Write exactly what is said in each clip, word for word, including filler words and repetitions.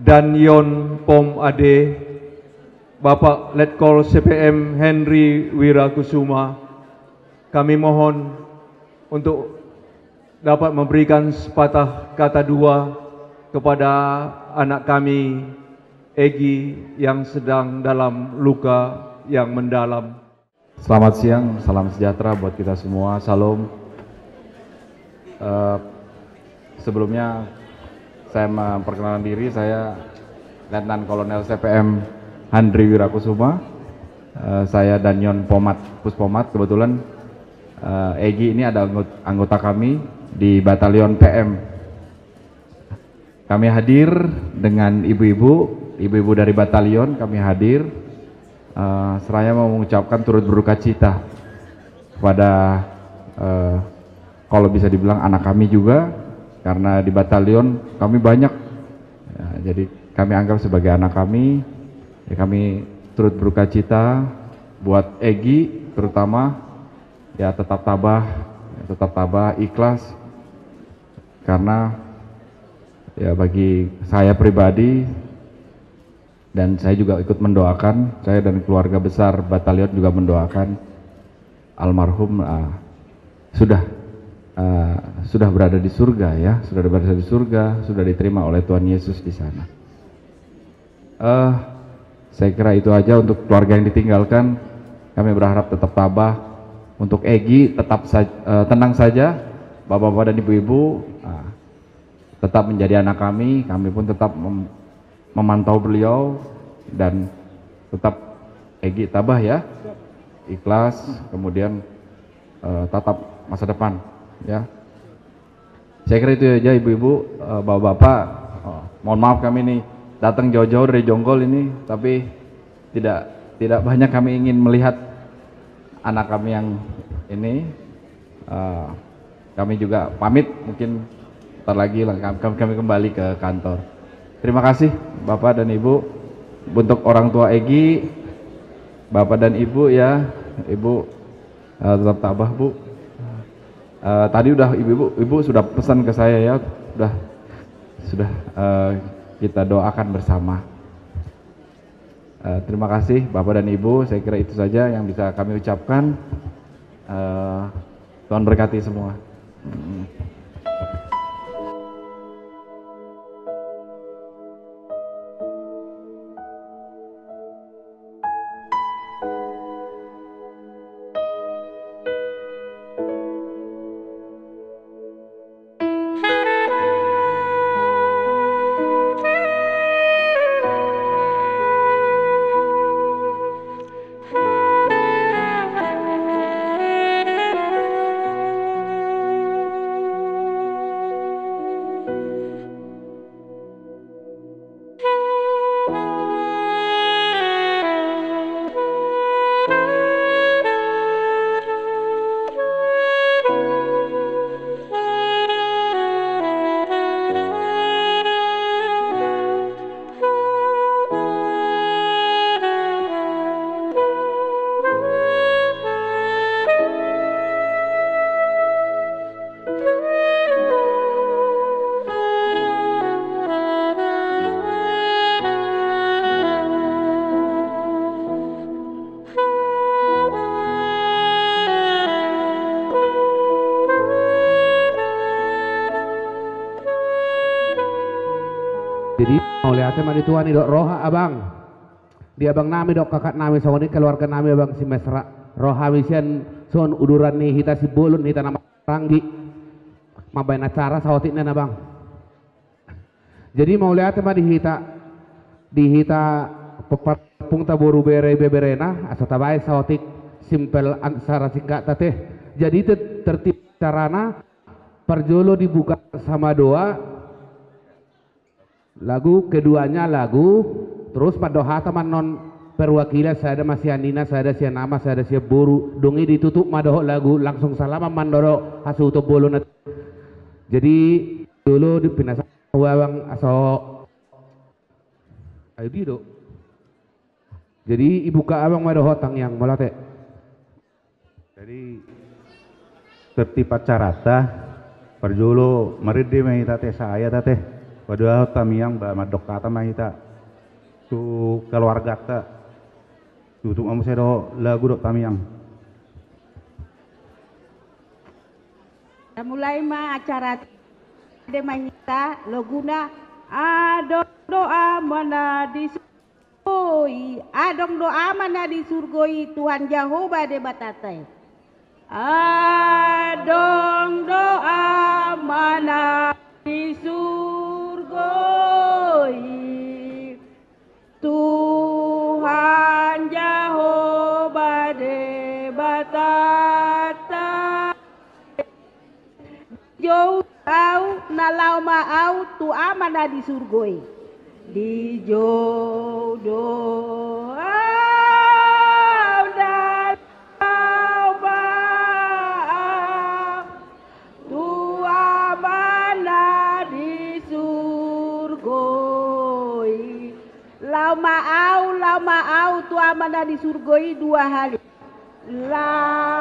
Danyon Pom Ade, Bapak Letkol C P M Henry Wirakusuma, kami mohon untuk dapat memberikan sepatah kata dua kepada anak kami, Egi, yang sedang dalam luka yang mendalam. Selamat siang, salam sejahtera buat kita semua. Salam. Eh, sebelumnya saya memperkenalkan diri, saya Letnan Kolonel C P M Handri Wirakusuma. Eh, saya Danyon Pomat, Puspomat. Kebetulan, eh, Egi ini ada anggot-, anggota kami di Batalion P M. Kami hadir dengan ibu-ibu, ibu-ibu dari batalion kami hadir, eh, seraya mau mengucapkan turut berduka cita kepada, eh, kalau bisa dibilang anak kami juga, karena di batalion kami banyak. Ya, jadi kami anggap sebagai anak kami, ya, kami turut berduka cita buat Egi terutama, ya, tetap tabah, ya, tetap tabah, ikhlas, karena, ya, bagi saya pribadi, dan saya juga ikut mendoakan, saya dan keluarga besar batalion juga mendoakan almarhum, ah, sudah, ah, sudah berada di surga, ya, sudah berada di surga, sudah diterima oleh Tuhan Yesus di sana. Eh, saya kira itu aja untuk keluarga yang ditinggalkan. Kami berharap tetap tabah. Untuk Egi, tetap sa-, eh, tenang saja, bapak-bapak dan ibu-ibu, ah, tetap menjadi anak kami. Kami pun tetap mem-, memantau beliau dan tetap, Egi, tabah ya, ikhlas, kemudian, eh, tatap masa depan, ya. Saya kira itu aja, ibu-ibu, eh, bapak-bapak. Oh, mohon maaf kami ini datang jauh-jauh dari Jonggol ini, tapi tidak, tidak banyak kami ingin melihat anak kami yang ini. Eh, kami juga pamit, mungkin ntar lagi lah kami, kami kembali ke kantor. Terima kasih Bapak dan Ibu. Untuk orang tua Egi, Bapak dan Ibu ya, Ibu, eh, tetap tabah, Bu. Eh, tadi udah ibu-ibu, ibu sudah pesan ke saya ya, udah, sudah, eh, kita doakan bersama. Eh, terima kasih Bapak dan Ibu, saya kira itu saja yang bisa kami ucapkan. Eh, Tuhan berkati semua. Mm. Jadi, mauliate man i Tuhan, idok roha abang. Di abang nami dok kakak nami songon i keluarga nami abang si mesra. Roha misian son uduran ni hita si bolon hita nama ranggi. Mambaen acara saotik nen abang. Jadi mauliate ma di hita, di hita pe-, perpungta boru bere beberena, asa tabai saotik simpel acara singkat teh. Jadi te-, tertib carana, parjolo dibuka sama doa, lagu keduanya lagu, terus ma dohata man non perwakilan, sada ma si anina, sada si anama, sada si boru, dungi ditutup ma dohot lagu, langsung salama man dohot hasuto bolona. Jadi dulu di pinasa wawang aso. Ayo dido. Jadi ibuka abang ma dohot tangiang mula te. Jadi tertib acarata, parjolo merende me ita te saya ta te. Padua tamiang ba madok kata ma ita tu keluargata. Tutup ma muse doho lagu dok tamiang. Kita mulai ma acara. Ade ma hita loguna, adong doa mana di surgoi, adong doa mana di surgoi Tuhan Jehoba Debatata. Adong doa mana di surgoi. Tuhan Jehoba Debatata. Jou au, na lau ma au tu Amana di surgoi. Di jou do au, na lau ma au tu Amana di surgoi. Lau ma au, lau ma au tu Amana di surgoi dua hali. Lau,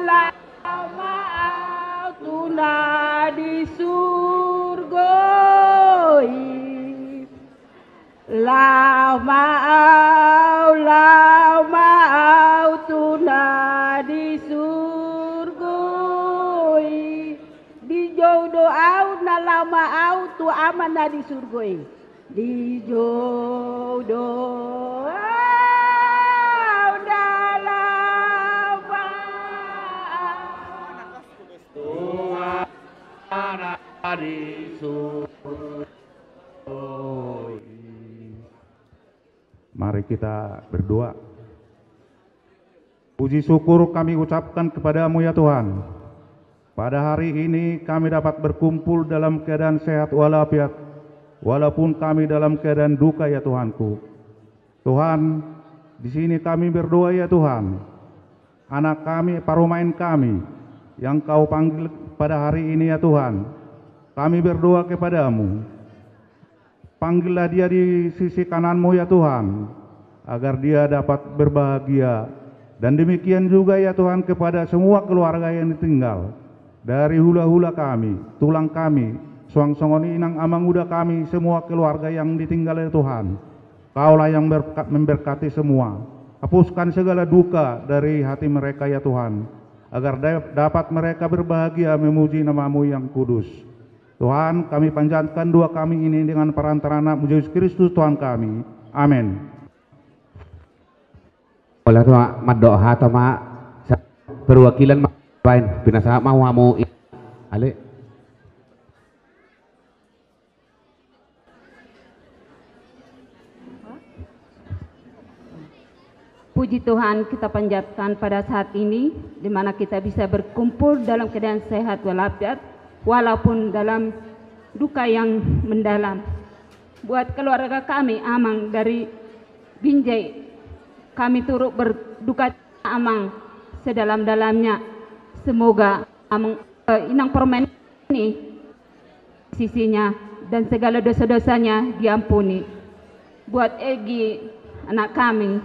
lau ma au tu na di surgoi. Lau ma au, lau ma au tu na di surgoi. Di jou do au, na lau ma au tu Amana di surgoi. Di jou do au, na lau ma au tu Amana di surgoi. Mari kita berdoa. Puji syukur kami ucapkan kepada-Mu, ya Tuhan. Pada hari ini kami dapat berkumpul dalam keadaan sehat walafiat, walaupun kami dalam keadaan duka, ya Tuhanku. Tuhan, di sini kami berdoa, ya Tuhan. Anak kami, parumaen kami, yang Kau panggil pada hari ini, ya Tuhan. Kami berdoa kepada-Mu. Panggillah dia di sisi kanan-Mu, ya Tuhan, agar dia dapat berbahagia. Dan demikian juga, ya Tuhan, kepada semua keluarga yang ditinggal. Dari hula-hula kami, tulang kami, suang songon inang amanguda kami, semua keluarga yang ditinggal, ya Tuhan. Kaulah yang berkat, memberkati semua. Hapuskan segala duka dari hati mereka, ya Tuhan, agar da-, dapat mereka berbahagia memuji nama-Mu yang kudus. Tuhan, kami panjatkan doa kami ini dengan perantaraan Anak-Mu Jesus Kristus, Tuhan kami. Amin. Ola tu ma, madok hata ma, sa-, perwakilan ma, bain, binasa ma wamu i-, ale. Puji Tuhan, kita panjatkan pada saat ini, di mana kita bisa berkumpul dalam keadaan sehat walafiat, walaupun dalam duka yang mendalam. Buat keluarga kami, Amang, dari Binjai, kami turut berduka cita, Amang, sedalam-dalamnya. Semoga, Amang, eh, inang permen ini sisinya dan segala dosa-dosanya diampuni. Buat Egi, anak kami,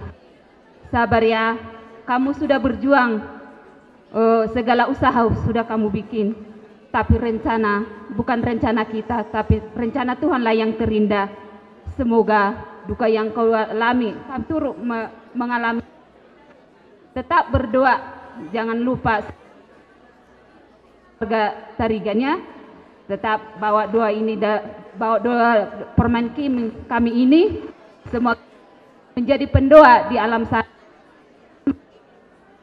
sabar ya, kamu sudah berjuang, eh, segala usaha sudah kamu bikin, tapi rencana, bukan rencana kita, tapi rencana Tuhanlah yang terindah. Semoga duka yang kau alami, kami turut me-, mengalami. Tetap berdoa, jangan lupa keluarga Tarigan ya. Tetap bawa doa ini, da-, bawa doa permen kim-, kami ini, semua menjadi pendoa di alam sana.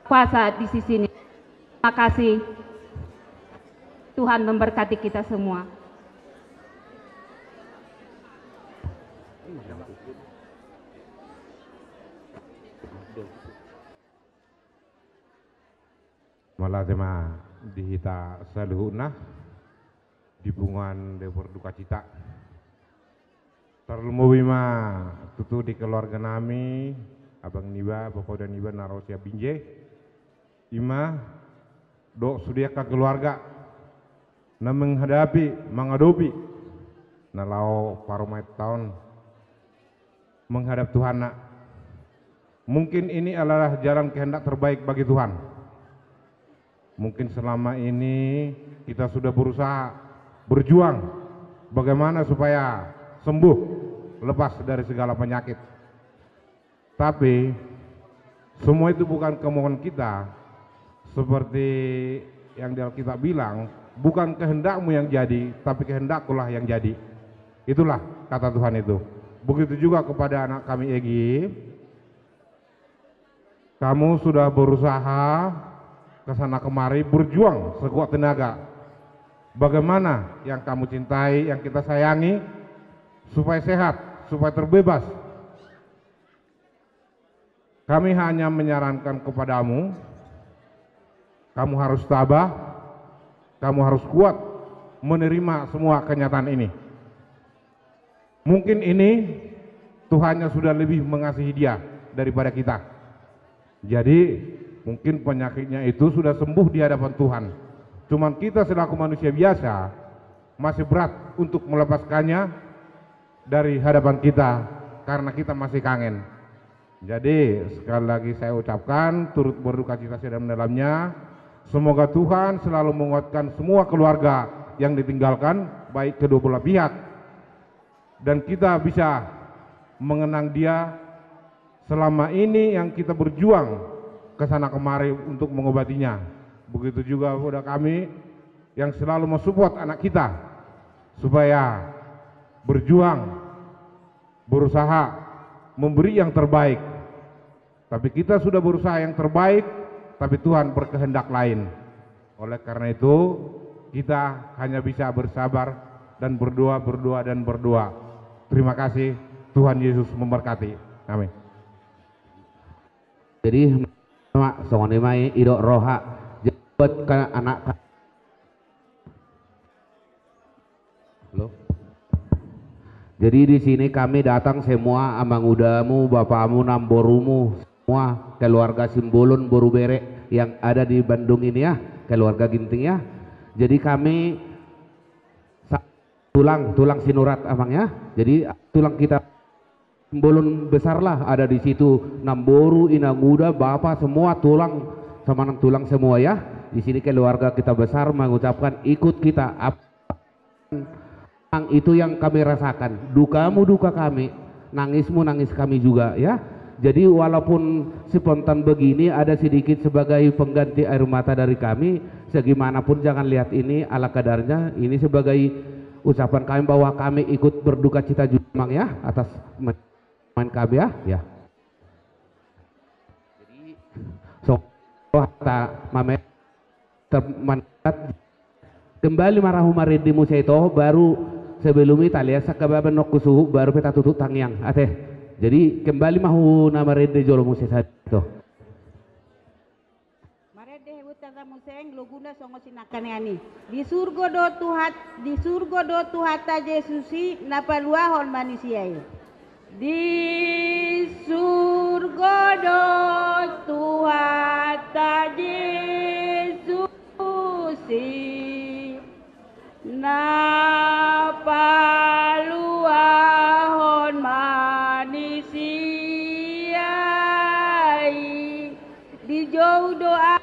Kuasa di sisinya. Terima kasih. Tuhan memberkati kita semua. Mala tema di hita saluhutna, di pungan de berduka cita. Terlebih ma tutu di keluarga nami, abang niba, bapa niba, naro siap binje. Ima, dok sudiaka keluarga, na menghadapi, mengadopi, na lao parumaen taun menghadap Tuhan, nak. Mungkin ini adalah jalan kehendak terbaik bagi Tuhan. Mungkin selama ini kita sudah berusaha berjuang, Bagaimana supaya sembuh, lepas dari segala penyakit. Tapi semua itu bukan kemauan kita, seperti yang di Alkitab bilang, "Bukan kehendakmu yang jadi, tapi kehendakkulah yang jadi." Itulah kata Tuhan itu. Begitu juga kepada anak kami Egi, kamu sudah berusaha ke sana kemari, berjuang sekuat tenaga. Bagaimana yang kamu cintai, yang kita sayangi, supaya sehat, supaya terbebas? Kami hanya menyarankan kepadamu, kamu harus tabah, kamu harus kuat menerima semua kenyataan ini. Mungkin ini Tuhannya sudah lebih mengasihi dia daripada kita. Jadi, mungkin penyakitnya itu sudah sembuh di hadapan Tuhan. Cuman kita selaku manusia biasa masih berat untuk melepaskannya dari hadapan kita karena kita masih kangen. Jadi, sekali lagi saya ucapkan turut berduka cita sedalam-dalamnya. Semoga Tuhan selalu menguatkan semua keluarga yang ditinggalkan, baik kedua belah pihak, dan kita bisa mengenang dia selama ini yang kita berjuang ke sana kemari untuk mengobatinya. Begitu juga kepada kami yang selalu mensupport anak kita supaya berjuang, berusaha memberi yang terbaik. Tapi kita sudah berusaha yang terbaik, tapi Tuhan berkehendak lain. Oleh karena itu, kita hanya bisa bersabar dan berdoa, berdoa, dan berdoa. Terima kasih, Tuhan Yesus memberkati. Amin. Jadi, Mak, songon e mai idok roha, jadi buat ka-, anak ka-, Halo. Jadi di sini kami datang semua amangudamu, bapamu, namborumu, semua keluarga Simbolon, boru Bere yang ada di Bandung ini ya, keluarga Ginting ya. Jadi kami sa-, tulang, tulang Sinurat, Amang ya. Jadi tulang kita Simbolon besarlah, ada di situ namboru, inanguda, bapa, semua tulang, samanang tulang semua ya. Di sini keluarga kita besar mengucapkan ikut kita ap-, Ang, itu yang kami rasakan. Dukamu duka kami, nangismu nangis kami juga ya. Jadi walaupun spontan begini ada sedikit sebagai pengganti air mata dari kami, segimanapun jangan lihat ini ala kadarnya, ini sebagai ucapan kami bahwa kami ikut berduka cita juga, Mang, ya, atas men-, main kami ya, ya. Jadi, so, kata mame, ter-, man-, kembali marahu marende muse to, baru sebelum i talias sakababan nok kusuhu, baru pe tatutuk tangiang. Ateh. Jadi, kembali mahu na marende jolo muse saja to. Marende hebutna muse, loguna songo si nakan yani. Di surgo do Tuhat-, di surgo do Tuhata Jesus i napaluahon manusia i. Di surgo do Tuhata Jesus i napaluahon manusia i. Di jou doa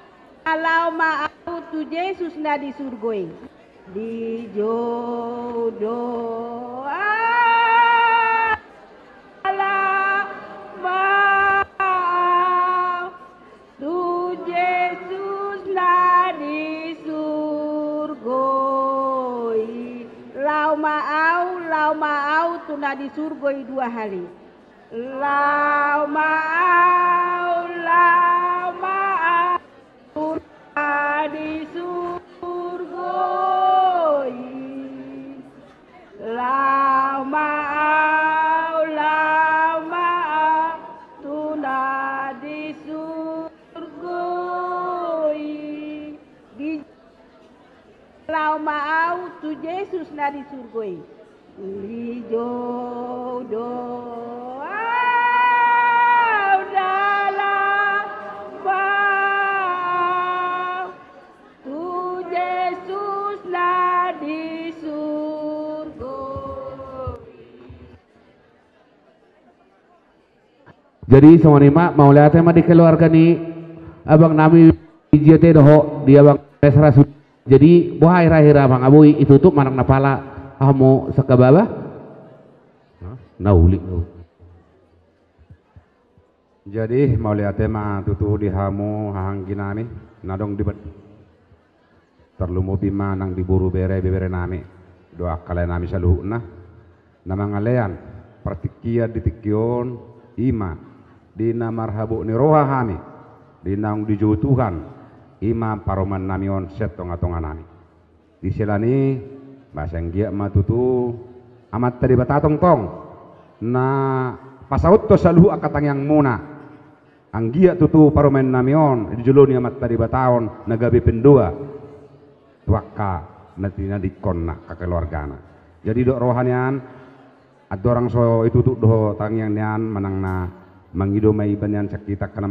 lau ma au tu Jesus na di surgo i. Di jou doa lau ma au tu Jesus na di surgo i. Lau ma au, lau ma au tu na di surgo i dua hali. Lau ma au, lau ma au tu na di surgo i. Lau ma au, lau ma au tu na di surgo i. Di Lau ma au tu Jesus na di surgo i. Di jou doa au dalam ma au tu Jesus na di surgo i. Jadi songon e ma, mauliate ma di keluarga ni abang nami i jia te dohot di abang Esra Su-, jadi boha akhir-akhir abang abui itutup manang napala Amu sekababa? Nah, naulik. Jadi, mauliate ma tutu di hamu hahanggi nami, nadong di bed-, terlumobi ma nang di boru bere-bere nami, doa kalai nami saluhutna. Na mangalean, pertikian di tikion, ima, di na marhabuk ni roha hami, di naung di jou Tuhan, ima paruman nami on set tonga-tonga nami. Diselani, basa nggiak ma tutu Amanta Dibata tongtong, na pasautto saluhut aka tangiangmuna. Anggiak tutu parumaen nami on dijoloni Amanta Dibata on na gabe pendoa tuakka nanti-nantikonNa ka keluargana. Jadi dok roha nian, adorang so itutuk doh tangiang nian manangna mangido mai iban nian sakita kena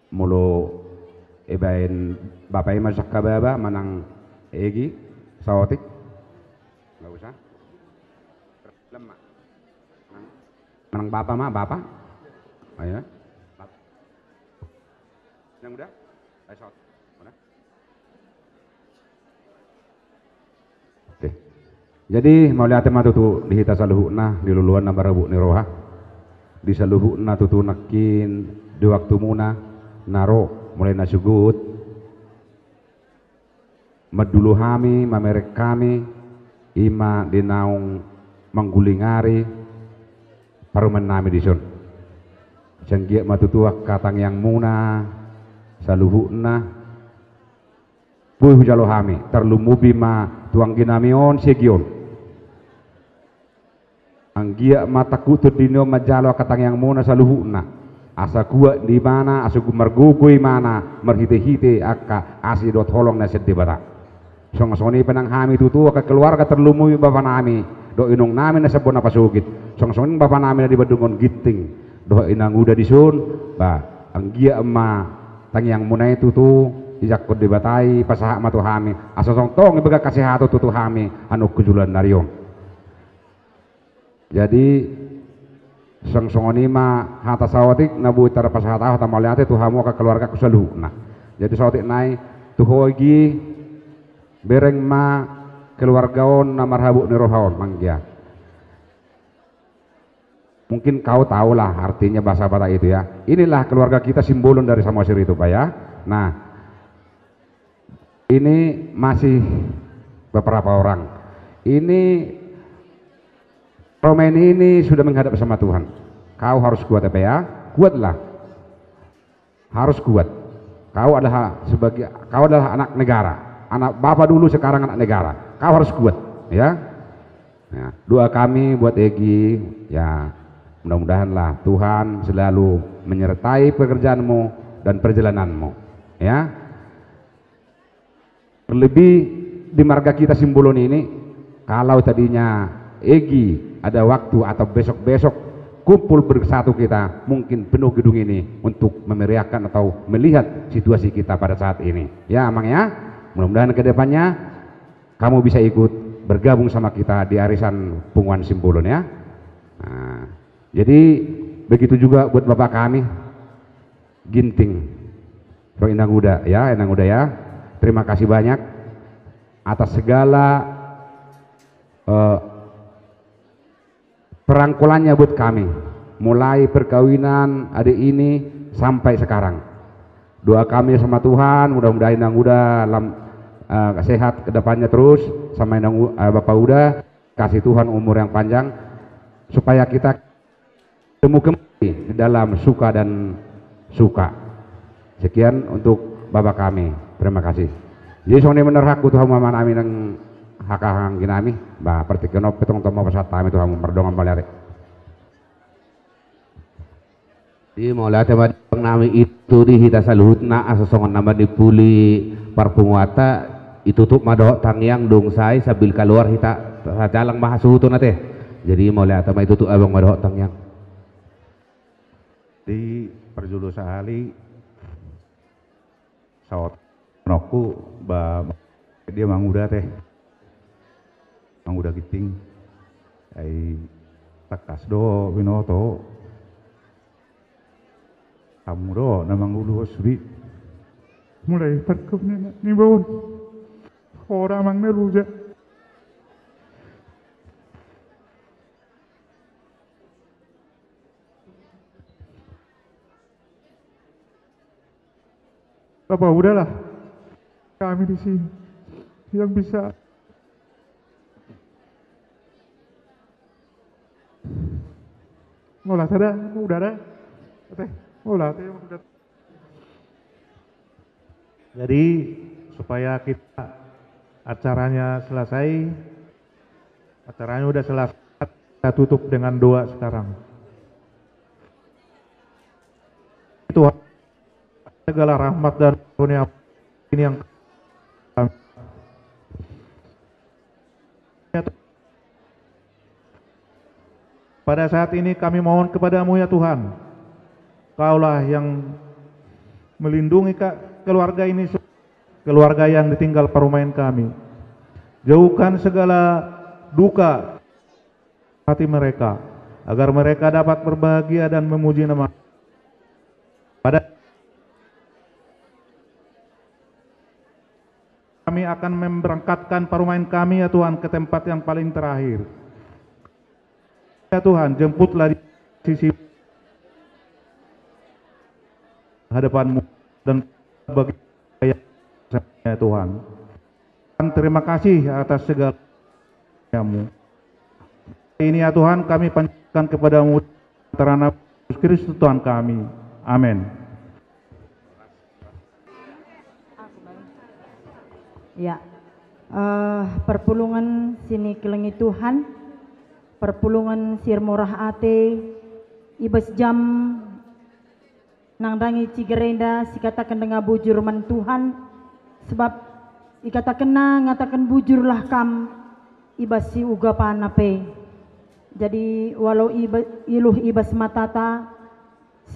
molo ibaen bapa e masak ka baba manang egi saotik? Nggak usah. Lemak. Manang bapa ma, bapa? Ayo. Bap-, yang udah? Ayo, saotik. Mana? Oke. Jadi, mauliate ma tutu di hita saluhutna, di luluan namba rebuk ni roha. Di saluhutna tutu nekin, di waktu muna, naro, mulai na sugut. Medulu hami, mamerek kami, ima di naung manggulingari parumen nami dison. Senggiak ma tutu aka tangiangmuna, saluhutna, Puih hujalo hami, terlumobi ma tuanggi nami on segion. Anggiak ma takuten dino majalo aka tangiangmuna saluhutna. Asa kuat di mana, asa gu-, mergogo imana, merhite-hite aka asi dohot holong nasihat Dibata. Songa-songa penang hami tutu aka keluarga terlumobi bapa nami, dohot inung nami na sebona pasogit. Songa-songa bapa nami na di Badungon Ginting, dohot ina nguda disun, ba, anggiak ma tangiangmuna e tutu, ijakkon Dibata e, pasahat ma tu hami, asa tongtong ibega kasih atur tutu hami, anu kejulan nari on. Jadi, seng songon i ma hata saotik, nabuit terpasahat ahu hata mauliate tu hamu aka keluargaku saluhutna. Jadi saotik nai, tuhogi, bereng ma keluarga on na marhabuk ni roha on, manggia. Mungkin kau tahulah artinya bahasa Batak itu ya. Inilah keluarga kita simbolon dari Samosir itu, Pak ya. Nah, ini masih beberapa orang. Ini pemain ini sudah menghadap sama Tuhan. Kau harus kuat, Pak ya. Kuatlah. Harus kuat. Kau adalah sebagai, kau adalah anak negara. Anak bapa dulu, sekarang anak negara. Kau harus kuat, ya. Ya, doa kami buat Egi, ya, mudah-mudahanlah Tuhan selalu menyertai pekerjaanmu dan perjalananmu, ya. Terlebih di marga kita Simbolon ini, kalau tadinya Egi ada waktu atau besok-besok kumpul bersatu kita, mungkin penuh gedung ini untuk memeriahkan atau melihat situasi kita pada saat ini. Ya, Amang ya, mudah-mudahan ke depannya kamu bisa ikut bergabung sama kita di arisan punguan Simbolon ya. Nah, jadi begitu juga buat Bapak kami. Ginting. Bang Inang Uda ya, Inang Uda ya. Terima kasih banyak atas segala, eh, perangkulannya buat kami. Mulai perkawinan adik ini sampai sekarang. Doa kami sama Tuhan, mudah-mudahan Inang Uda lam, eh, sehat ke depannya terus, sama Inang U-, eh, Bapak Uda, kasih Tuhan umur yang panjang, supaya kita temu kembali dalam suka dan suka. Sekian untuk Bapak kami. Terima kasih. Jadi songon e bener hakku Tuhan mama nami nang haka hanggi nami. Bah, pertiken ope tong tomo pesat kami Tuhan merdongan balari. Jadi mauliate ma nami itu di hita saluhutna asa songon namba dipuli parpunguanta itutup ma dohot tangiang dungsai sambil kaluar hita sajalang ma hasuhutun ate. Jadi mauliate ma itutup abang ma dohot tangiang. Di perjulu sehali saot nokku ba dia manguda teh. Manguda Giting. Ai tekas do binoto. Kamu do na mangulu sudi. Mulai perkep ni, ni baun. Ora mang ne ruja. Bapa, udahlah kami di sini yang bisa. Maulah, sada, udah ada. Teh, maulah, teh, udah. Jadi, supaya kita acaranya selesai, acaranya udah selesai, kita tutup dengan doa sekarang. Tuhan, segala rahmat dan karunia ini yang kami. Pada saat ini kami mohon kepada-Mu, ya Tuhan, Kaulah yang melindungi ka-, keluarga ini, keluarga yang ditinggal parumaen kami. Jauhkan segala duka hati mereka, agar mereka dapat berbahagia dan memuji nama. Pada kami akan memberangkatkan parumaen kami, ya Tuhan, ke tempat yang paling terakhir. Ya Tuhan, jemputlah di sisi hadapan-Mu dan bagi, ya Tuhan. Dan terima kasih atas segala karunia-Mu. Ini, ya Tuhan, kami panjatkan kepada-Mu, terhadap Yesus Kristus Tuhan kami. Amin. Ya. Eh, perpulungen si nikelengi Tuhan, perpulungen si ermurah ate, i bas jam nandangi ciger enda sikataken denga bujur man Tuhan, sebab ikatakenna ngataken, "Bujurlah kam i bas si ugapana pe." Jadi, walau ibe-, iluh i bas matata,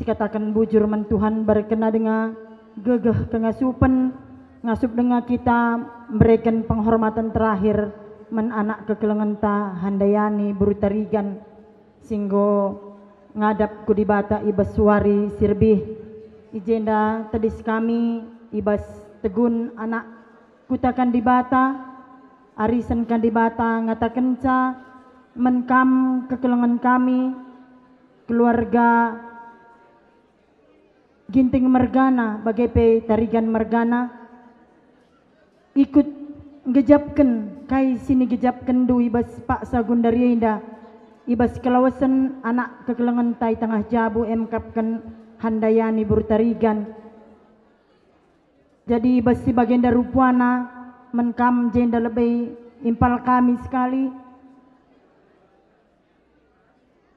sikataken bujur man Tuhan, berkenna denga gegeh kengasupen, ngasup denga kita mbereken penghormaten terakhir man anak kekelengenta, Handayani Beru Tarigan, si enggo ngadap ku Dibata i bas wari si erbih. I jenda tedis kami i bas tegun anak kutaken Dibata, arisenken Dibata ngatakenca, man kam kekelengen kami, keluarga Ginting mergana, bage pe Tarigan mergana, ikut nggejapken kai si nigejapkenndu i bas paksa gundari enda, i bas kelawesen anak kekelengenta i tengah jabu emkapken Handayani Beru Tarigan. Jadi i bas si bagenda rupana, man kam jenda lebe impal kami sekali.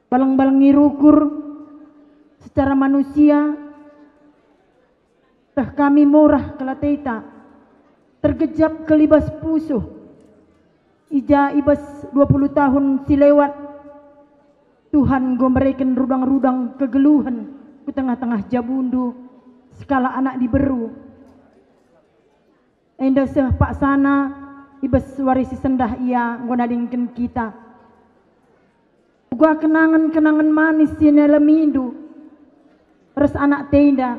Baleng-balengi rukur secara manusia, teh kami murah kal ateta, tergejap kal i bas pusuh. I ja i bas dua puluh tahun si lewat, Tuhan enggo mereken rudang-rudang kegeluhen ku tengah-tengah jabundu, sekalak anak diberu. Enda seh paksana i bas wari si sendah ia enggo nadingken kita. Uga kenangen-kenangen manis si nialemindu ras anak enda.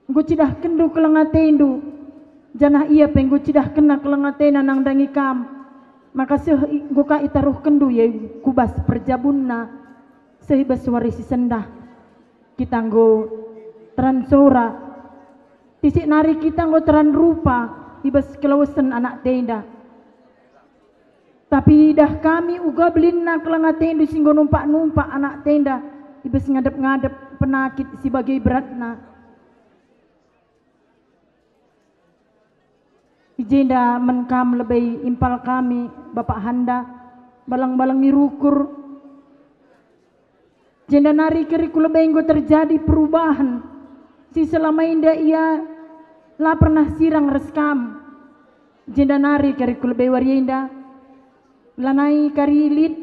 Enggo cidahkenndu keleng atendu, janah ia pe enggo cidahkenna keleng atena nandangi kam, maka seh i-, enggo ka itaruhkenndu ia ku bas perjabunna, seh i bas wari si sendah. Kita enggo teran sora, tisik nari kita enggo teran rupa i bas kelawesen anak enda. Tapi idah kami uga belinna keleng atendu si enggo numpak-numpak anak enda i bas ngadep-ngadep penakit si bage beratna. I jenda man kam lebe impal kami, Bapak Handa, balang-balangi rukur. Jenda nari kari ku lebe enggo terjadi perubahan si selama enda ia la pernah sirang ras kam. Jenda nari kari ku lebe wari enda, lanai kari lit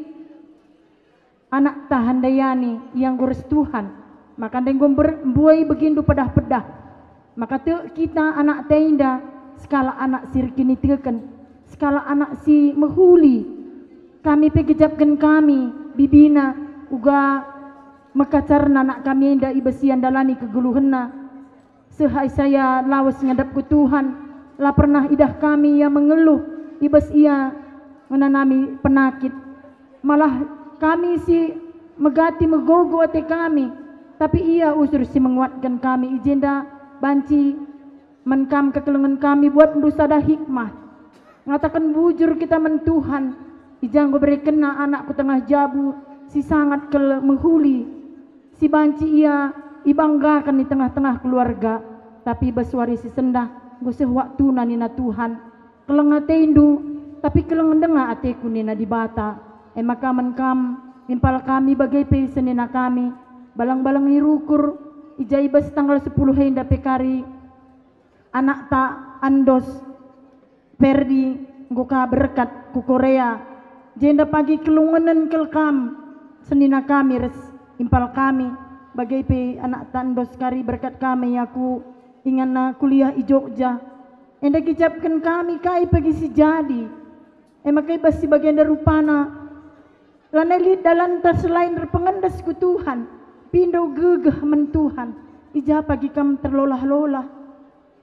anakta Handayani ia enggo ras Tuhan, maka ndai enggo mber-, mbuai begindu pedah-pedah. Maka tek kita anakta enda sekalak anak si erkiniteken, sekalak anak si mehuli. Kami pe gejapken kami, bibina, uga mekacarna anak kami enda i bas ia ndalani kegeluhenna. Seh Isaya lawes ngadap ku Tuhan, la pernah idah kami ia mengeluh i bas ia ngenanami penakit. Malah kami si megati megogo ate kami, tapi ia usur si menguatken kami. I jenda banci Man Kam kekelengen kami buatNdu sada hikmah. Ngataken bujur kita man Tuhan, i ja Enggo berekenNa Anak ku tengah jabu si sangat kal mehuli, si banci Ia ibanggaken i tengah-tengah keluarga, tapi i bas wari si sendah enggo seh waktuna nina Tuhan, "Keleng ateNdu, tapi keleng denga ateKu," nina Dibata. E maka man Kam, impal kami bage pe senina kami, balang-balang i Rukur, i ja i bas tanggal sepuluh enda pe kari, anakta Andos Ferdi enggo ka berkat ku Korea, jenda pagi kelungenen kal Kam, senina kami ras impal kami, bage pe anakta Andos kari berkat kami aku inganna kuliah i Jogja. Enda kicapken kami kai pagi si jadi. E maka i bas si bagenda rupana, lanai lit dalanta selain erpengendes ku Tuhan, pindo gegeh man Tuhan, i ja pagi Kam terlolah-lolah.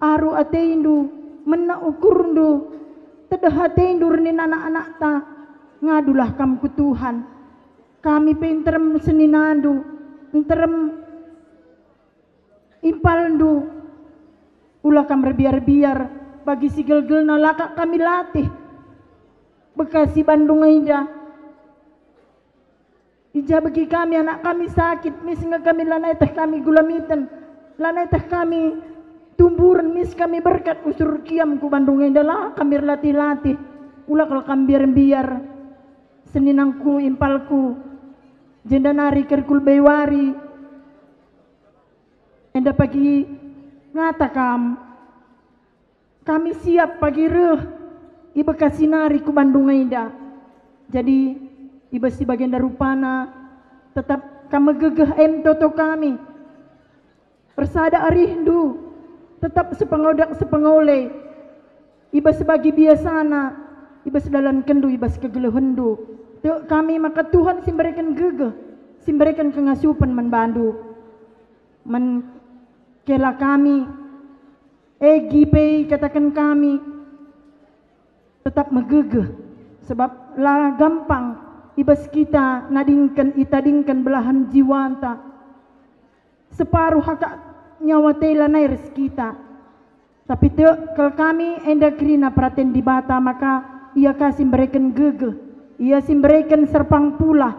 Aru ateNdu, mena ukurndu, tedeh ateNdu ernin anak-anakta, ngadulah Kam ku Tuhan. Kami pe nterem seninandu, nterem impalndu, ula Kam erbiar-biar, bagi si gelgelna la ka kami latih. Bekasi Bandung enda. I ja begi kami, anak kami sakit, mis nge kami, lanai teh kami gulamiten, lanai teh kami tumburen, mis kami berkat usur kiam ku Bandung enda, la kami erlatih-latih, ula kal Kam mbiar-mbiar, seninangku, impalku, jenda nari kerkul bei wari. Enda pagi ngata Kam, kami siap pagi reh i Bekasi nari ku Bandung enda. Jadi, i bas si bagenda rupana, tetap Kam megegeh em toto kami. Ersada arihndu, tetap sepengodak sepengole, i bas bagi biasana, i bas dalankenndu, i bas kegelehenndu. Tek kami maka Tuhan si mbereken gegeh, si mbereken kengasupen man bandu. Men kela kami, Egi pe ikataken kami, tetap megegeh, sebab la gampang i bas kita nadingken, itadingken belahan jiwanta. Separuh akap nyawa tei lanai ras kita. Tapi tek kal kami enda kerina peraten Dibata, maka Ia ka si mbereken gegeh, Ia si mbereken serpang pulah.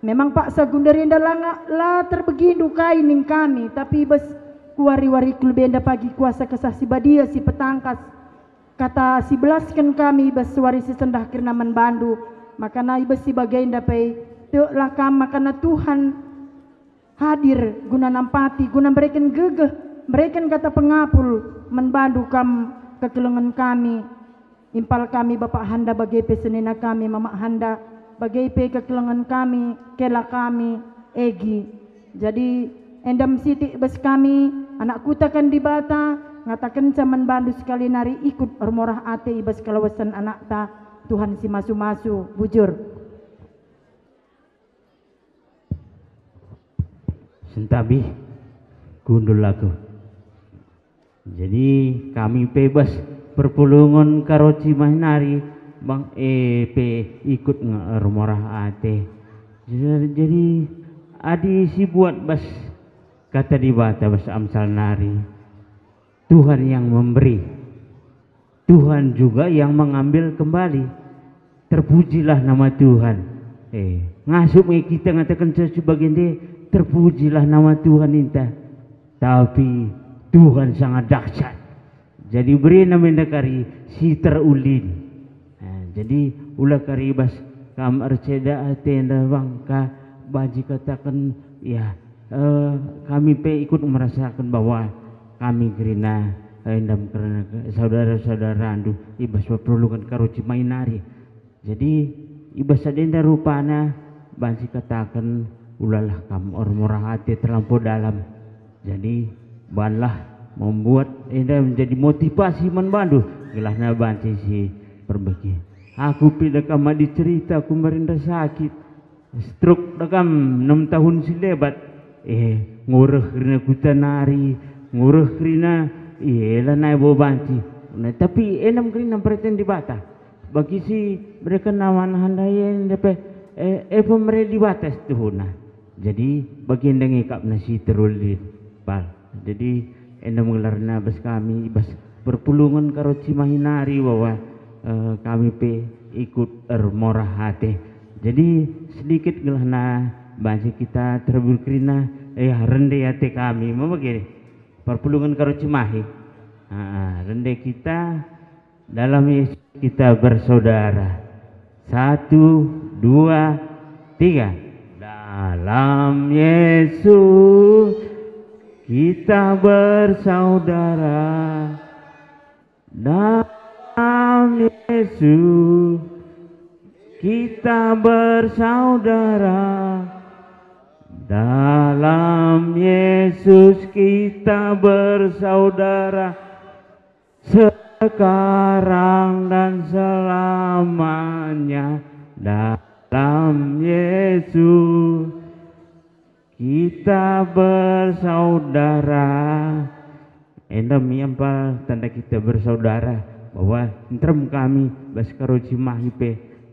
Memang paksa gundari enda la nga-, la terbegindu kai ning kami, tapi i bas kuari-wari ku lebe enda pagi kuasa Kesah Si Badia si petangkas. Kata si belasken kami i bas wari si sendah kerina man bandu, makana i bas si bagenda pe, tek la kam makana Tuhan hadir guna nampati, guna mbereken gegeh, mbereken kata pengapul man bandu kam kekelengen kami. Impal kami Bapak Handa bage pe senina kami Mamak Handa, bage pe kekelengen kami, kela kami, Egi. Jadi, endam sitik bas kami, anak kutaken Dibata, ngatakenca man bandu sekali nari ikut ermorah ate i bas kalawesen anakta, Tuhan si masu-masu, bujur. Sentabi, kundul aku. Jadi, kami pe bas perpulungen Karo Cimahi nari, bang, e pe ikut nge ermorah ate. Jadi, adi sibuat bas Kata Dibata bas Amsal nari, Tuhan yang memberi, Tuhan juga yang mengambil kembali. Terpujilah nama Tuhan. Eh, ngasup nge kita ngataken sebagian deh, terpujilah nama Tuhan ninta. Tapi Tuhan sangat dahsyat. Jadi berena menda kari si terulin. Nah, jadi ula kari bas kam erceda atenda bangka banci kataken, ya, eh, kami pe ikut merasaken bahwa kami kerina, eh, endam kerina saudara-saudarandu i bas perpulungen Karo Cimahi nari. Jadi, i bas sada enda rupana banci kataken, ulalah kam ermurah ate terlampau dalam. Jadi, banlah membuat enda menjadi motivasi man bandu, gelahna banci si perbaiki. Aku pe da kam adi cerita ku merinda sakit, stroke da kam enam tahun si lebat. Eh, ngureh kerina kuta nari, ngureh kerina, eh, lanai bo banci. Nah, tapi endam kerina perhatian Dibata. Bagi si mereken awan handai enda pe, eh, eh, pemere Dibata setuhuna. Jadi, bagi enda ngikapna si terulin, pal. Jadi, Enda me gelarna bas kami, bas perpulungen Karo Cimahi nari, bahwa, eh, kami pe ikut ermorah ate. Jadi, sedikit gelahna banci kita terhibur kerina, eh, rende ate kami, me bage perpulungen Karo Cimahi. Ah, rende kita dalam Yesus kita bersaudara. Satu, dua, tiga. Dalam Yesus kita bersaudara. Dalam Yesus kita bersaudara. Dalam Yesus kita bersaudara. Sekarang dan selamanya dalam Yesus kita bersaudara. Enda me ampal tanda kita bersaudara, bahwa nterem kami bas Karo Cimahi pe,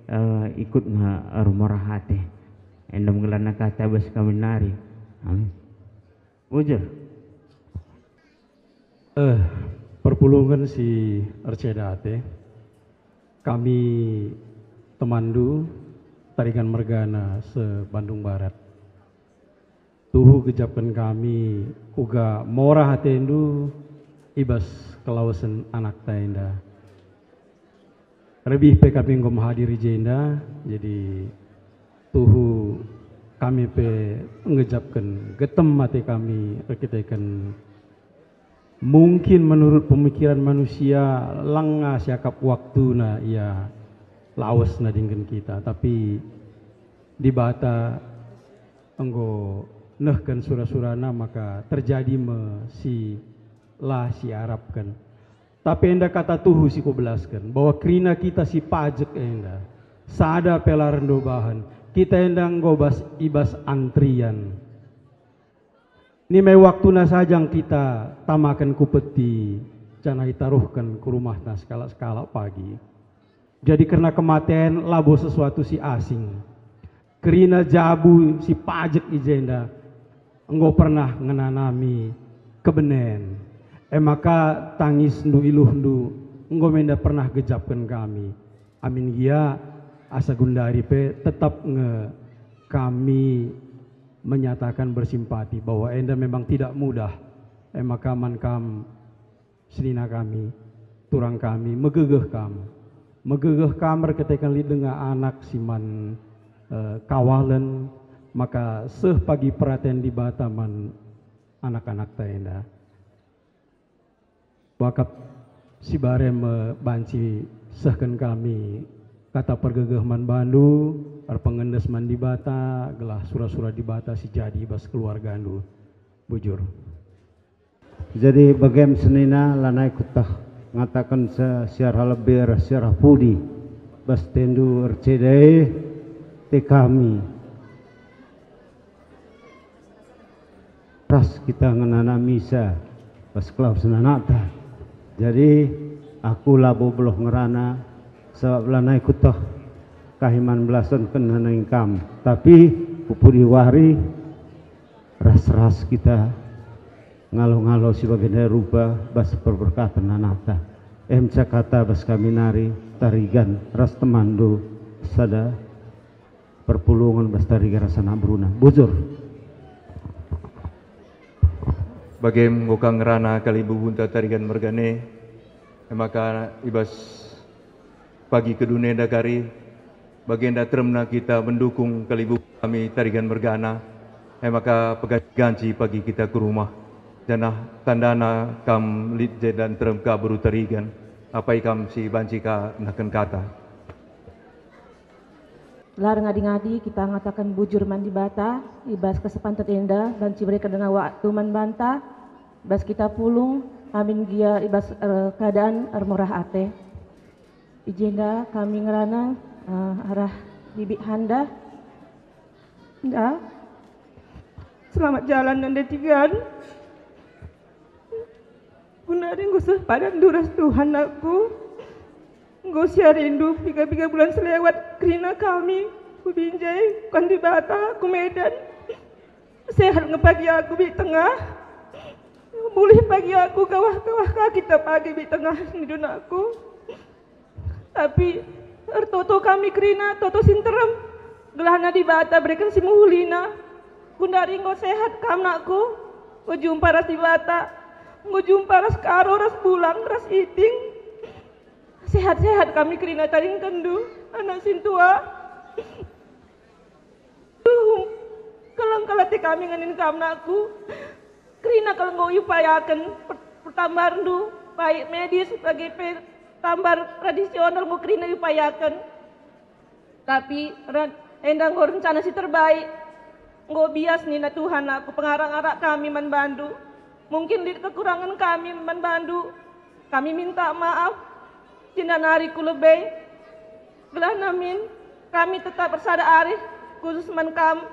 eh, ikut nge-, ermorah ate. Enda me gelarna kata bas kami nari. Amin. Bujur. Eh, perpulungen si erceda ate, kami temanndu Tarigan mergana se-Bandung Barat. Tuhu gejapken kami uga morah atendu i bas kelawesen anakta enda. Rebih pe kami enggo mehadir i jenda, jadi tuhu kami pe ngejapken getem ate kami erkiteken mungkin menurut pemikiran manusia langa siakap waktuna ia lawes nadingken kita, tapi Dibata enggo nehken sura-surana maka terjadi me si la siarapken. Tapi enda kata tuhu si kubelasken, bahwa kerina kita si pajek enda, sada pe la reh ndebahen, kita enda enggo bas, i bas antrian. Nimai waktuna saja kita tamaken ku peti, janah itaruhken ku rumahna sekalak-sekalak pagi. Jadi kerna kematen labo sesuatu si asing. Kerina jabu si pajek i jenda enggo pernah ngenanami kebenen. E maka tangisndu, iluhndu enggo me enda pernah gejapken kami. Amin gia asa gundari pe tetap nge kami menyatakan bersimpati bahwa enda memang tidak mudah. E maka man kam senina kami, turang kami, megegeh kam. Megegeh kam erkiteken lit denga anak si man, eh, kawalen, maka seh pagi peraten Dibata man anak-anakta enda. Wakap si bare me banci sehken kami kata pergegeh man bandu, erpengendes man Dibata, gelah sura-sura Dibata si jadi i bas keluargandu. Bujur. Jadi bagem senina lanai kueteh ngataken se-, siarah lebe ras siarah pudi bas tendu erceda e, te kami ras kita ngenana misa bas kelawesen anakta. Jadi aku labo beluh ngerana, sabap lanai kueteh kai man belasenken ngenai kam, tapi kupudi wari ras-ras kita ngalo-ngalo si bagenda rupa bas perberkaten anakta. Emca kata bas kami nari Tarigan ras temanndu sada perpulungen bas Tarigan ras anak beruna. Bujur. Bage enggo ka ngerana kalibubunta Tarigan mergana, e maka i bas pagi kedunenda kari, bagenda teremna kita mendukung kalibubun kami Tarigan mergana, e maka peganci-ganci pagi kita ku rumah, janah tandana kam lit jenda nterem ka beru Tarigan, apai kam si banci ka nehken kata. La erngadi-ngadi kita ngataken bujur man Dibata, i bas kesempatan enda banci ibereken denga waktu man banta, bas kita pulung, amin gia i bas, eh, keadaan ermurah ate. I jenda kami ngerana, eh, arah bibi Handa. Nda, selamat jalan, Nanda Tigan. Ku nari enggo seh padandu ras Tuhan aku. Enggo siarindu piga-piga bulan selewat kerina kami ku Binjai, ku Dibata, ku Medan. Sehat nge pagi aku bi tengah. Mulih pagi aku, kawah-kawah ka kita pagi bi tengah ni dunakku. Tapi ertoto kami kerina toto si nterem, gelahna Dibata bereken si mehulina. Gundari enggo sehat kam, nakku. Enggo jumpa ras Dibata, enggo jumpa ras Karo, ras Bulang, ras Iting. Sehat-sehat kami kerina tadingkenndu, anak sintua. Tuhu, keleng kal ate kami nganin kam, nakku. Kerina kal enggo iupayaken per-, pertambarndu, baik medis bage pe tambar tradisional enggo kerina iupayaken. Tapi ren-, enda enggo rencana si terbaik. Enggo bias nina Tuhan, nakku, pengarak-arak kami man bandu. Mungkin lit kekurangen kami man bandu. Kami minta maaf. Jenda nari ku lebe. Gelahna min, kami tetap ersada arih, khusus man kam,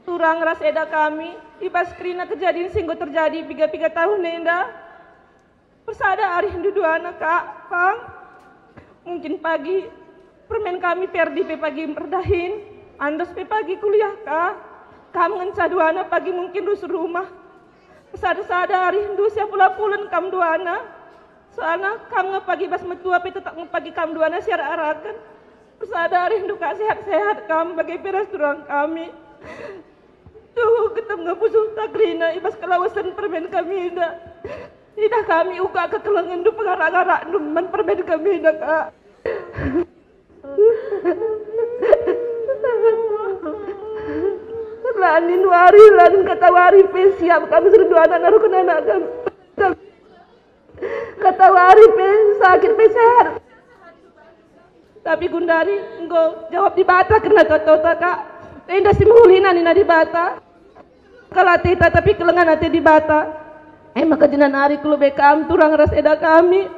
turang ras eda kami, i bas kerina kejadin si enggo terjadi piga-piga tahun enda. Ersada arihndu duana, Kak, Pang. Mungkin pagi permen kami Perdi pe pagi erdahin, Andos pe pagi kuliah ka. Kam ngenca duana pagi mungkin rusur rumah. Ersada-sada arihndu siapula-pulen kam duana. Soalna kam nge pagi bas metua pe tetap nge pagi kam duana si arak-araken. Ersada arihndu ka sehat-sehat kam bage pe ras turang kami. Tuhu getem nge pusuhta kerina i bas kelawesen permen kami enda. Idah kami uga kekelengenndu pengarak-arakndu man permen kami enda, Kak. La nin wari, la nin katawari pe siap kami serndu anak naruhken anak kami. Katawari pe sakit pe sehat. Tapi gundari enggo jawab Dibata kerna toto-tota, Kak. Enda si mehulina nina Dibata. Kal ateta tapi kelengen ate Dibata. E maka jenda nari ku lebe kam turang ras eda kami.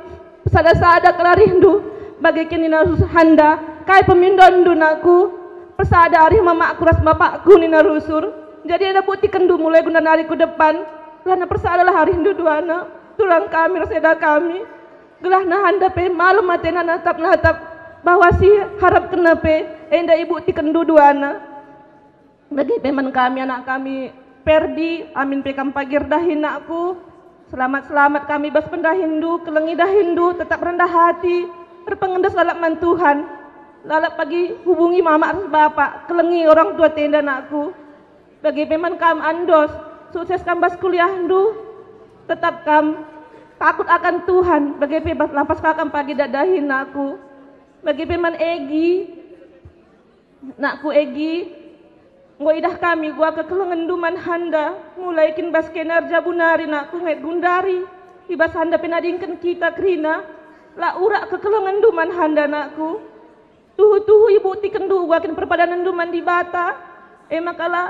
Sada-sada kal arihndu, bage kin nina rusur handa, kai pemindonndu, nakku? Persada arih mamakku ras bapakku nina rusur. Jadi enda buktikenndu mulai gundari nari ku depan. Gelahna persadalah arihndu duana, turang kami ras eda kami. Gelahna handa pe malem atena natap-natap bahwa si harapkenna pe enda ibuktikenndu duana. Bage pe man kami, anak kami Perdi, amin pe kam pagi erdahin, nakku. Selamat-selamat kami bas pendahinndu, kelengi dahinndu, tetap rendah hati, erpengendes lalap man Tuhan. Lalap pagi hubungi mamak ras bapak, kelengi orang tua tenda, nakku. Bage pe man kam Andos, sukses kam bas kuliahndu, tetap kam takut akan Tuhan, bage pe bas lampas ka kam pagi dahin, nakku. Bage pe man Egi, nakku Egi, enggo idah kami gua kekelengenndu man handa, mulai kin bas kenarja bunari, nakku, ngait gundari, i bas handa pe nadingken kita kerina, la urak kekelengenndu man handa, nakku. Tuhu-tuhu ibuktikenndu gua kin perpadanenndu man Dibata, e maka la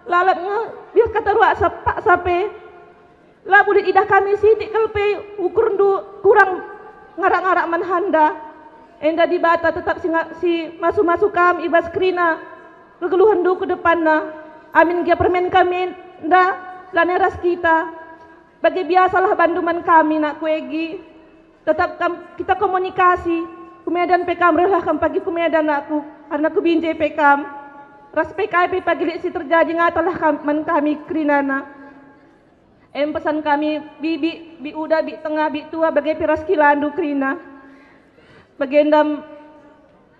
lalap nge biar kata ruaksa paksa pe. La bulit idah kami sitik kal pe ukurndu kurang ngarak-ngarak man handa. Enda Dibata tetap si nga-, si masu-masu kam i bas kerina kegeluhenndu ku depanna. Amin gia permen kami enda lanai ras kita. Bage biasalah bandu man kami, nakku Egi. Tetap kam kita komunikasi. Ku Medan pe kam, rehlah kam pagi ku Medan, nakku, karna ku Binjai pe kam. Ras pe kai pe pagi lit si terjadi, ngatalah kam man kami kerinana. Em pesan kami, bibi, bi uda, bi tengah, bi tua, bage pe ras kilandu kerina. Bagenda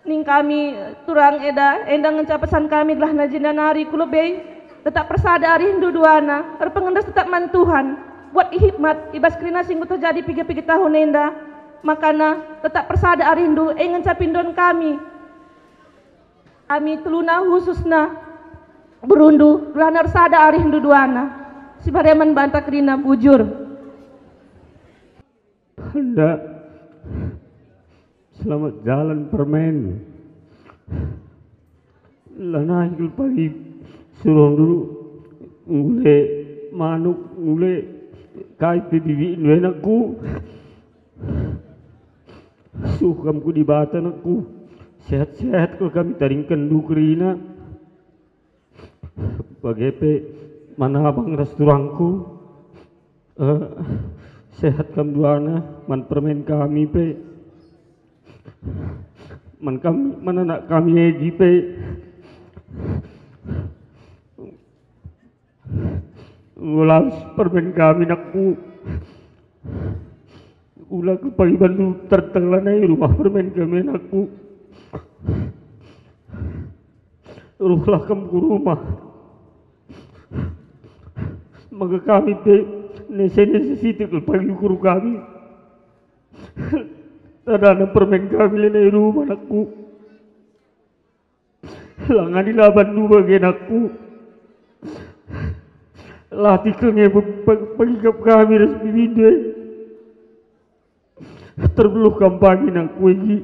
ning kami turang eda, enda ngenca pesan kami gelah na jenda nari ku lebe. Tetap persada arihndu duana, erpengendes tetap man Tuhan. Buat hikmat i bas kerina si enggo terjadi piga-piga tahun enda. Makana tetap persada arihndu, e ngenca pindon kami. Kami teluna khususna berundu, gelah na ersada arihndu duana. Si bage man banta kerina bujur. Nda. Selamat jalan permen. Lanai kal pagi suruh dulu ngule manuk, ngule kai pe bibi ndu enakku. Suh kam ku Dibata nakku. Sehat-sehat kal kami tadingkenndu kerina. Bage pe man abang ras turangku, eh, sehat kam duana man permen kami pe. Man kami, man anak kami Egi pe. Ulas permen kami, nakku. Ula kepagi bandu terteng lanai rumah permen kami, nakku. Ruhlah kam ku rumah. Maka kami pe nese-nese sitik kepagi ukur kami. Tadana permen kami lanai rumah, nakku. Langani laban dua genakku. Latih kenge pe-, pe-, pengikap kami ras bibindu e. Terbeluh kam pagi nakku egi.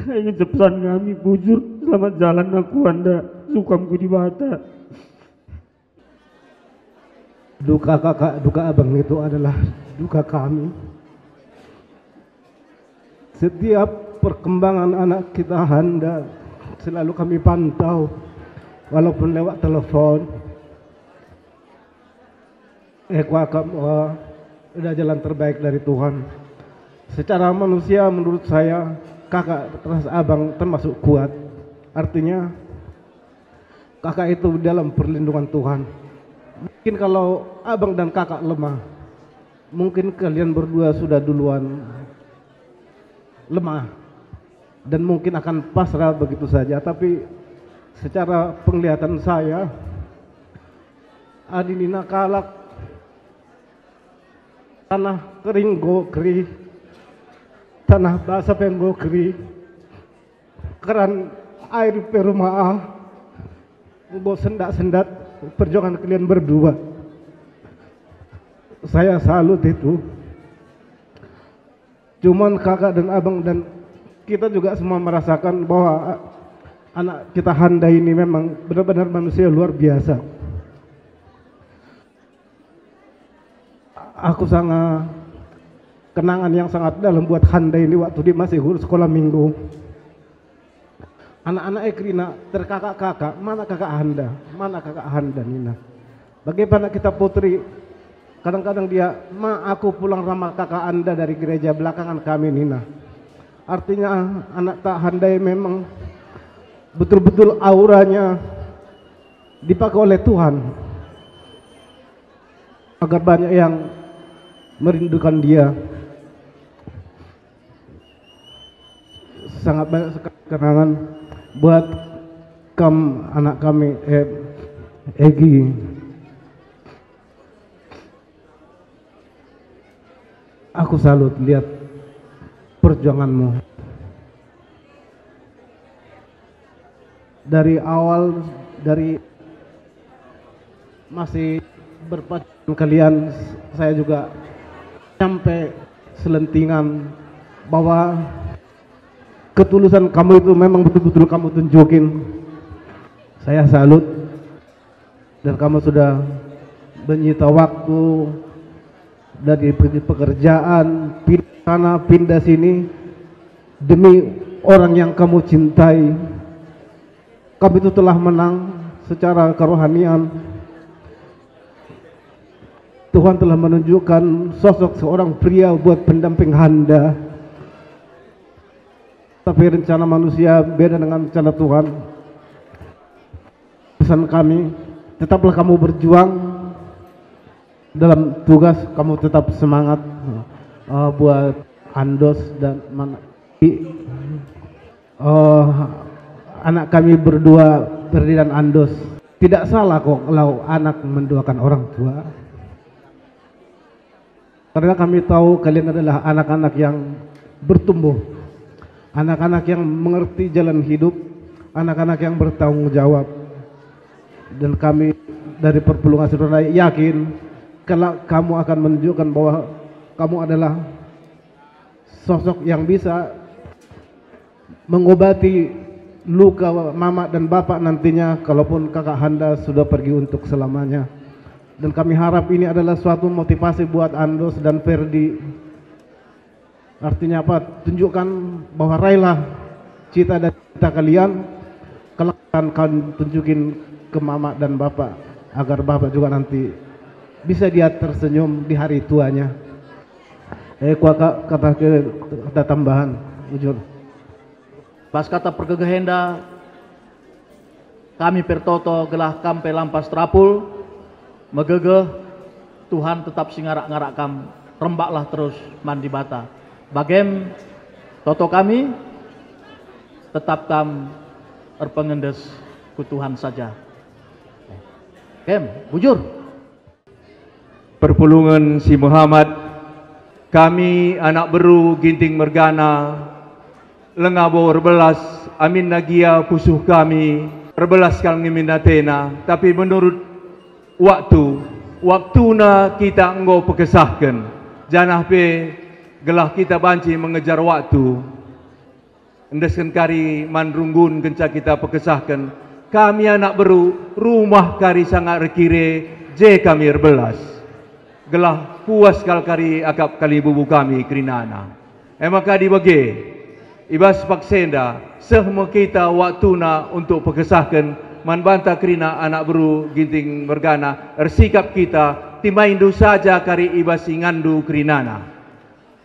Ingin pesan kami bujur, selamat jalan nakku anda, sukam ku Dibata. Duka kakak, duka abang itu adalah duka kami. Setiap perkembangan anak kita Handa selalu kami pantau, walaupun lewat telepon. Eh, kuakap, eh, udah jalan terbaik dari Tuhan. Secara manusia, menurut saya, kakak ras abang termasuk kuat. Artinya, kakak itu dalam perlindungan Tuhan. Mungkin kalau abang dan kakak lemah, mungkin kalian berdua sudah duluan lemah dan mungkin akan pasrah begitu saja. Tapi secara penglihatan saya, adi nina kalak, tanah kering enggo kerih, tanah basah pe enggo kerih, keran air pe rumaah, enggo sendat-sendat perjuangan kalian berdua. Saya salut itu. Cuman kakak dan abang dan kita juga semua merasakan bahwa anak kita Handa ini memang benar-benar manusia luar biasa. Aku sanga kenangan yang sangat dalam buat Handa ini waktu dia masih guru sekolah minggu. Anak-anak e kerina terkakak-kakak, "Mana kakak Handa? Mana kakak Handa?" nina. Bage pe anak kita Putri, kadang-kadang dia, "Ma, aku pulang rama kakak Anda dari gereja belakangan kami," nina. Artinya, anak ta Handa e memang betul-betul auranya dipakai oleh Tuhan. Agar banyak yang merindukan dia. Sangat banyak sekali kenangan buat kam, anak kami, eh, Egi. Aku salut lihat perjuanganmu. Dari awal, dari masih berpacaran kalian, saya juga sampai selentingan bahwa ketulusan kamu itu memang betul-betul kamu tunjukin. Saya salut. Dan kamu sudah menyita waktu dari pe-, pekerjaan, pindah sana, pindah sini, demi orang yang kamu cintai. Kamu itu telah menang secara kerohanian. Tuhan telah menunjukkan sosok seorang pria buat pendamping Handa. Tapi rencana manusia beda dengan rencana Tuhan. Pesan kami, tetaplah kamu berjuang dalam tugas, kamu tetap semangat, eh, buat Andos dan mana, eh, anak kami berdua, Ferdi dan Andos. Tidak salah kok kalau anak mendoakan orang tua. Karena kami tahu kalian adalah anak-anak yang bertumbuh, anak-anak yang mengerti jalan hidup, anak-anak yang bertanggung jawab. Dan kami dari Perpulungan Sidon Raya yakin kelak kamu akan menunjukkan bahwa kamu adalah sosok yang bisa mengobati luka mama dan bapak nantinya, kalaupun kakak Handa sudah pergi untuk selamanya. Dan kami harap ini adalah suatu motivasi buat Andos dan Ferdi. Artinya apa? Tunjukkan bahwa raihlah cita dan cita kalian, kelak akan kalian tunjukin ke mama dan bapak, agar bapak juga nanti bisa dia tersenyum di hari tuanya. Eh, kuakap kata ke, kata tambahan, bujur. Pas kata pergegeh enda, kami pertoto gelah kam pe lampas terapul, Megegeh, Tuhan tetap si ngarak-ngarak kam, rembaklah terus man Dibata. Bagem toto kami, tetap kam erpengendes ku Tuhan saja. Kem, bujur. Perpulungen si mehamat, kami anak beru Ginting mergana, lengabo erbelas, aminna gia pusuh kami, erbelas kal nge min atena, tapi menurut waktu, waktuna kita enggo pekesahken, janah pe gelah kita banci mengejar waktu. Endesken kari man runggun kenca kita pekesahken, kami anak beru, rumah kari sanga erkire, je kami erbelas. Gelah puas kal kari akap kalibubu kami kerinana. E maka dibage, i bas paksa enda, seh me kita waktuna untuk pekesahken man banta kerina anak beru Ginting mergana, ersikap kita, timaindu saja kari i bas inganndu kerinana.